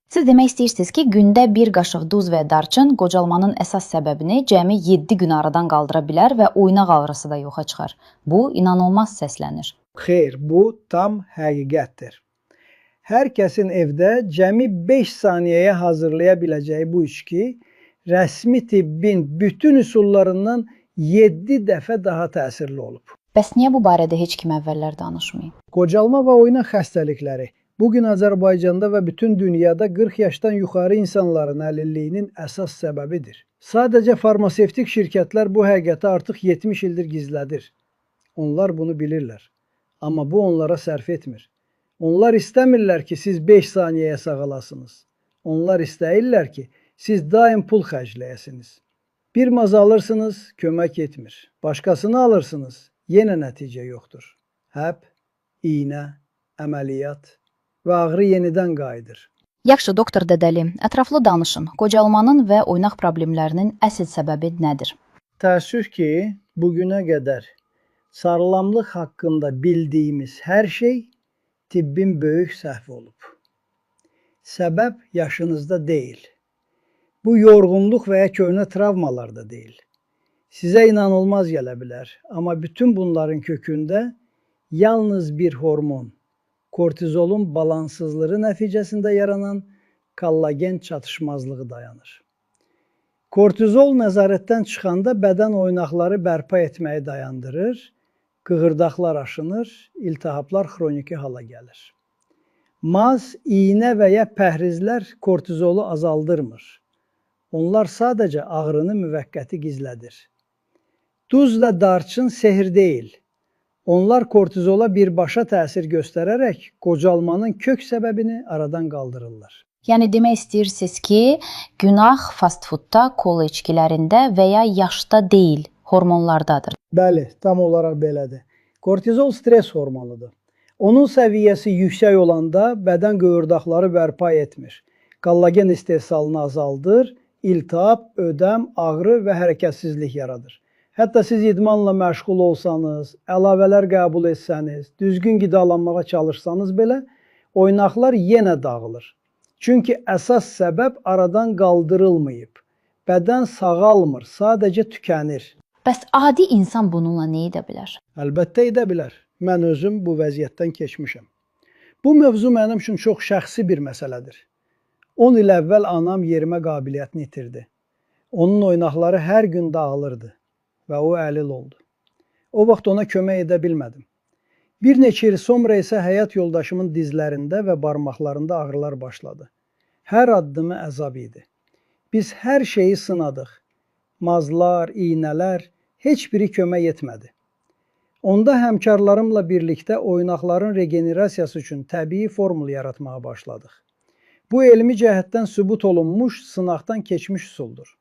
Siz demək istəyirsiniz ki, gündə bir qaşıq duz və darçın qocalmanın əsas səbəbini cəmi 7 gün aradan qaldıra bilər və oynaq ağrısı da yoxa çıxar. Bu inanılmaz səslənir. Xeyr, bu tam həqiqətdir. Hər kəsin evdə cəmi 5 saniyəyə hazırlaya biləcəyi bu içki rəsmi tibbin bütün üsullarından 7 dəfə daha təsirli olub. Bəs niyə bu barədə heç kim əvvəllər danışmayıb? Qocalma və oynaq xəstəlikləri bu gün Azərbaycanda və bütün dünyada 40 yaşdan yuxarı insanların əlilliyinin əsas səbəbidir. Sadəcə farmasevtik şirkətlər bu həqiqəti artıq 70 ildir gizlədir. Onlar bunu bilirlər. Amma bu onlara sərf etmir. Onlar istəmirlər ki, siz 5 saniyəyə sağalasınız. Onlar istəyirlər ki, siz daim pul xərcləyəsiniz. Bir maz alırsınız, kömək etmir. Başqasını alırsınız, yenə nəticə yoxdur. Həp, iynə, əməliyyat və ağrı yenidən qayıdır. Yaxşı, doktor Dədəli, ətraflı danışın. Qocalmanın və oynaq problemlərinin əsl səbəbi nədir? Təəssüf ki, bugünə qədər sağlamlıq haqqında bildiyimiz hər şey tibbin böyük səhvi olub. Səbəb yaşınızda deyil. Bu yorğunluq və ya köhnə travmalar da deyil. Sizə inanılmaz gələ bilər, amma bütün bunların kökündə yalnız bir hormon, kortizolun balansızlığı nəticəsində yaranan kollagen çatışmazlığı dayanır. Kortizol nəzarətdən çıxanda bədən oynaqları bərpa etməyi dayandırır, qığırdaqlar aşınır, iltihaplar xroniki hala gəlir. Maz, iynə və ya pəhrizlər kortizolu azaldırmır. Onlar sadəcə ağrını müvəqqəti gizlədir. Duzla darçın sehr deyil. Onlar kortizola birbaşa təsir göstərərək qocalmanın kök səbəbini aradan qaldırırlar. Yəni demək istəyirsiniz ki, günah fast foodda, kola içkilərində və ya yaşda deyil, hormonlardadır. Bəli, tam olaraq belədir. Kortizol stres hormonudur. Onun səviyyəsi yüksək olanda bədən qığırdaqları bərpa etmir. Kollagen istehsalını azaldır, iltihap, ödəm, ağrı və hərəkətsizlik yaradır. Hətta siz idmanla məşğul olsanız, əlavələr qəbul etsəniz, düzgün qidalanmağa çalışsanız belə, oynaqlar yenə dağılır. Çünki əsas səbəb aradan qaldırılmayıb. Bədən sağalmır, sadəcə tükənir. Bəs adi insan bununla nə edə bilər? Əlbəttə edə bilər. Mən özüm bu vəziyyətdən keçmişəm. Bu mövzu mənim üçün çox şəxsi bir məsələdir. 10 il əvvəl anam yerimə qabiliyyətini itirdi. Onun oynaqları hər gün dağılırdı və o əlil oldu. O vaxt ona kömək edə bilmədim. Bir neçə il sonra isə həyat yoldaşımın dizlərində və barmaqlarında ağrılar başladı. Hər addımı əzab idi. Biz hər şeyi sınadıq. Mazlar, iynələr, heç biri kömək etmədi. Onda həmkarlarımla birlikdə oynaqların regenerasiyası üçün təbii formul yaratmağa başladıq. Bu elmi cəhətdən sübut olunmuş, sınaqdan keçmiş üsuldur.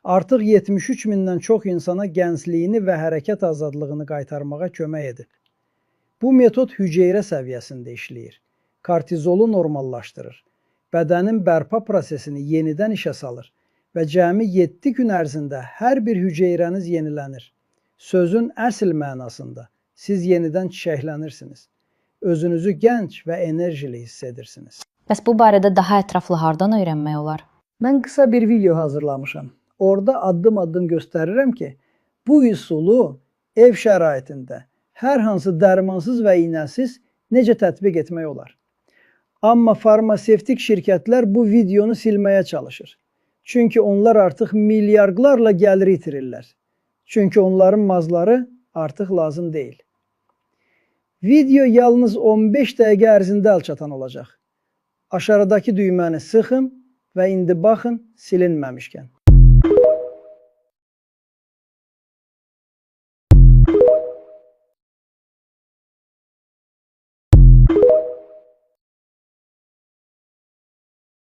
Artıq 73 mindən çox insana gəncliyini və hərəkət azadlığını qaytarmağa kömək edib. Bu metod hüceyrə səviyyəsində işləyir. Kortizolu normallaşdırır. Bədənin bərpa prosesini yenidən işə salır və cəmi 7 gün ərzində hər bir hüceyrəniz yenilənir. Sözün əsl mənasında siz yenidən çiçəklənirsiniz. Özünüzü gənc və enerjili hiss edirsiniz. Bəs bu barədə daha ətraflı hardan öyrənmək olar? Mən qısa bir video hazırlamışam. Orada addım-addım göstərirəm ki, bu üsulu ev şəraitində hər hansı dərmansız və iynəsiz necə tətbiq etmək olar. Amma farmasevtik şirkətlər bu videonu silməyə çalışır. Çünki onlar artıq milyardlarla gəlir itirirlər. Çünki onların mazları artıq lazım deyil. Video yalnız 15 dəqiqə ərzində əl çatan olacaq. Aşağıdakı düyməni sıxın və indi baxın silinməmişkən.